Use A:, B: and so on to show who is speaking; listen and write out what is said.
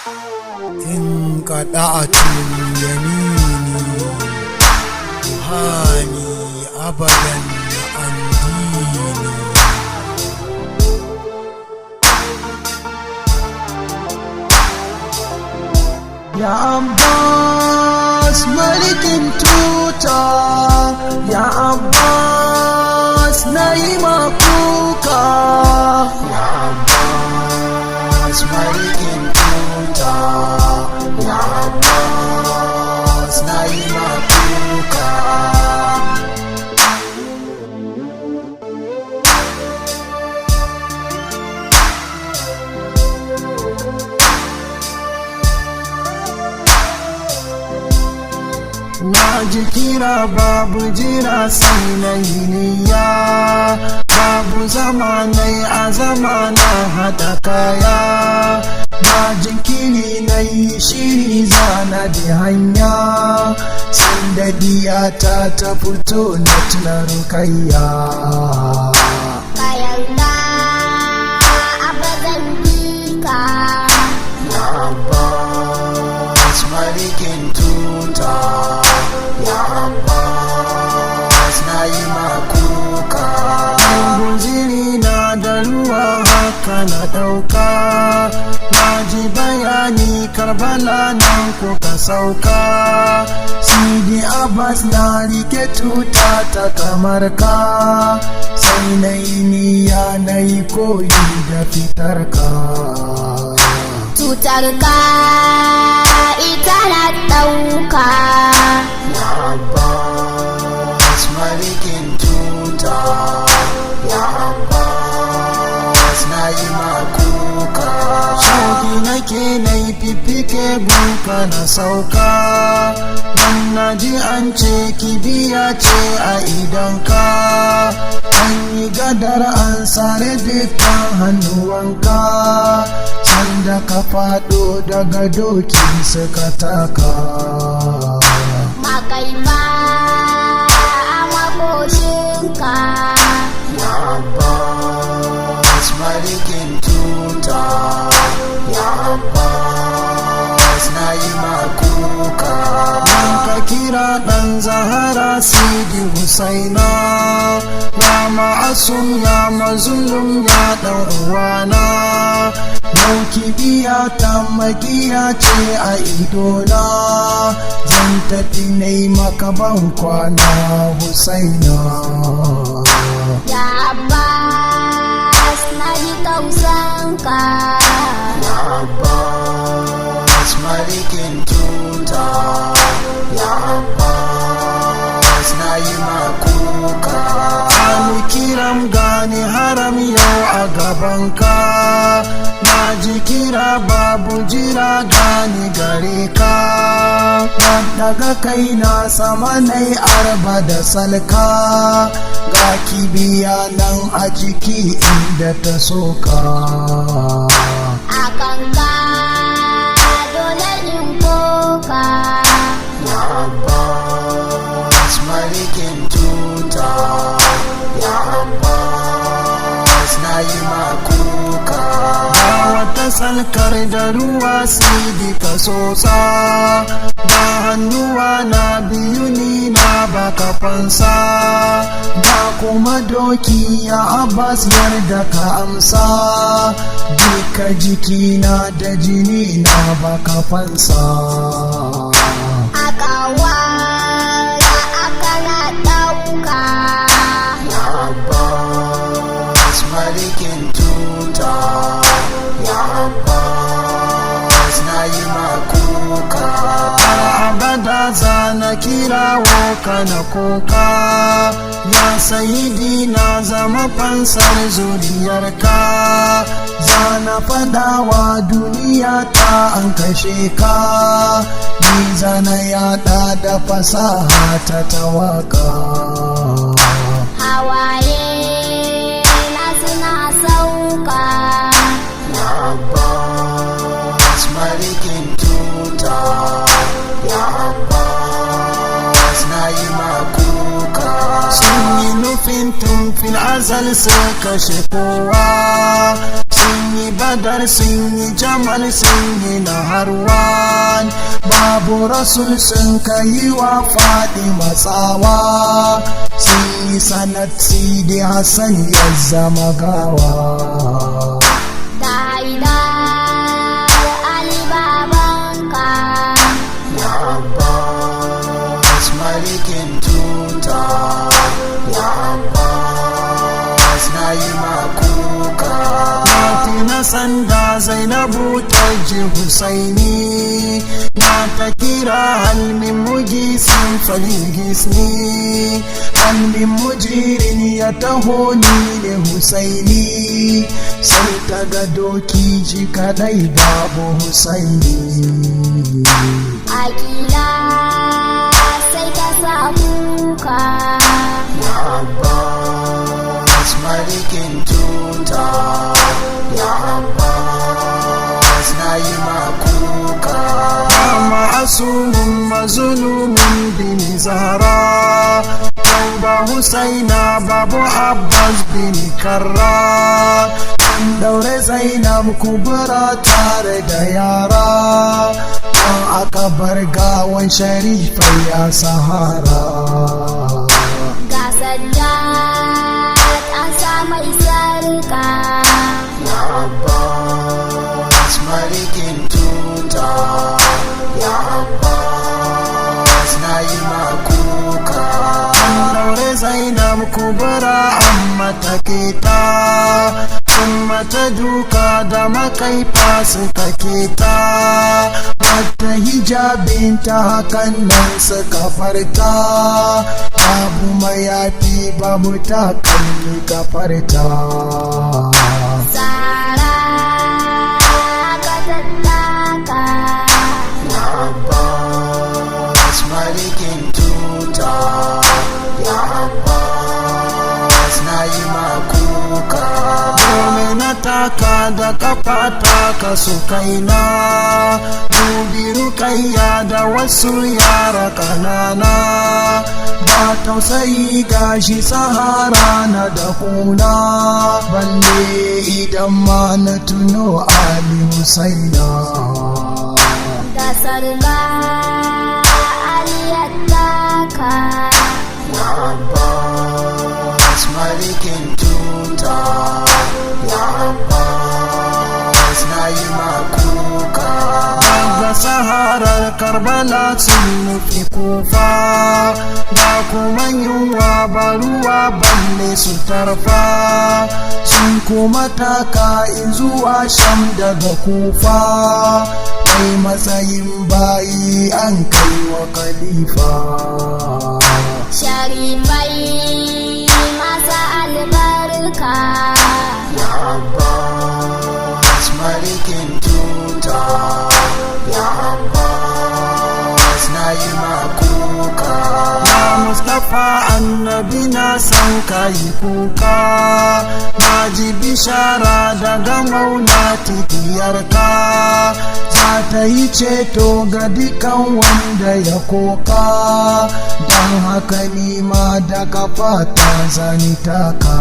A: In qada'atu yamini ruhani abadan an dini.
B: Ya Abbas malikin tuta, Ya Abbas na yi makuka.
A: Ya Abbas malikin tuta, Ya Abbas na yi makuka.
B: Na ji kira babu jira sai na yi niyya, babu zama na yi azama na haɗa kaya. Ba jinkiri na yi shiri zana bi hanya, sanda diyata ta fito na tuna Rukayya.
C: Ka yarda Abba zan bi ka.
A: Ya Abbas malikin tuta, Ya Abbas na yi makuka.
B: Guziri na da ruwa haka na ɗauka, na ji bayani Karbala nan kuka sauka. Sidi Abbas na rike tuta ta kamar ka, sai na yi niyya na yi koyi da fitar ka.
C: Tutar ka ita na ɗauka.
A: Ya Abbas malikin tuta, Ya Abbas na yi makuka.
B: Shauki nake na yi fifike gunka na sauka, don na ji an ce kibiya ce a idonka. An yi gadar an sare dukkan hannuwanka, sanda ka faɗo daga doki suka taka.
C: Makaifa a makoshinka.
A: Ya Abbas malikin tuta, Ya Abbas na yi makuka.
B: Ka kira ɗan Zahara Sidi Husaina, ya ma'asum ya mazulum ya ɗan uwana. Dauki biya ta makiya ce a idona, zan tafi nai maka ban kwana Husaina.
C: Ya Abbas na ji tausanka.
A: Ya Abbas malikin tuta, Ya Abbas na yi makuka.
B: Ani kiram gani haram yau a gabanka, na ji kira babu jira gani gare ka. Na daga kai na sama nai arba da salka, ga kibiya nan a ciki inda ta soka.
C: A kanka dole in koka.
A: Ya Abbas malikin tuta, Ya Abbas na yi makuka.
B: Ga wata salkar da ruwa sidi ka sosa, da hannuwa na biyu ni na baka fansa, da kuma doki ya Abbas yarda ka amsa, duka jikina da jini na baka fansa.
C: A kawara aka na ɗauka.
A: Ya Abbas malikin tuta, Ya Abbas na yi makuka.
B: Har abada zana kirawo ka na kuka, ya sayidi na zama fansar zuriyarka. Zana fadawa duniya ta an kashe ka, ni zana yada da fasaha ta tawaka.
C: Hawaye na suna sauka.
A: Ya Abbas malikin tuta, Ya Abbas na yi makuka.
B: Sun yi nufin tun fil azal su kashe kowa. Sun yi Badar, sun yi Jamal, sun yi Naharwan. Babu Rasul sun kai wa Fatima tsawa. Sun yi sanat Sidi Hassan ya zama gawa.
C: Da Haidar Ali babanka.
A: Ya Abbas, marikin tuta. Ya Abbas, na yi makuka.
B: Na sanda Zainabu ta ji Husaini, na ta kira: هل من مغيث فليغثني، هل من مجير ya taho, ni ne Husaini. Sai ta ga doki ji kadai, babu Husaini.
C: Akila sai ta sa kuka.
A: Ya Abbas, marikin tuta. Ya Abbas, na yi makuka.
B: Ma'asumun mazulumin bin Zahra. Ba Husaina, babu Abbas bin Karra. Sun daure Zainab Kubra tare da yara. Don aka bar gawan sharifai a sahara.
C: Ga Sajjad an sa mai sarka.
A: Ya Abbas, marikin tuta. Ya Abbas, na yi makuka.
B: An daure Zainab Kubra, an mata keta, sun mata duka da makaifa suka keta mata hijabinta, hakan nan suka farta. Babu mayafi, babu takalmi kafarta.
C: Sara ka tattaka.
A: Ya Abbas, marikin tuta. Ya Abbas, na yi makuka.
B: Dole na taka da kafata ka su kaina. Dubi Rukayya da wasu yara kanana. Ba tausayi, gashi sahara na da kuna. Balle idan ma na tuno Ali Husaina.
C: Da sarga Ali ya taka.
A: Ya Abbas, marikin tuta. Ya Abbas, na yi makuka.
B: Daga saharar Karbala sun nufi Kufa. Da kuma yunwa, ba ruwa balle su tarfa. Sun kuma taka in zuwa Sham daga Kufa. Kai matsayin bayi an kai wa khalifa.
C: Sharifai masa albarka.
A: Ya Abbas, marikin tuta. Ya Abbas, na yi makuka.
B: Ya Mustapha annabi, na san kayi kuka. Na ji bishara daga maula titiyarka. Za ta yi ceto ga dukan wanda ya koka. Don haka nima da kafata zani taka.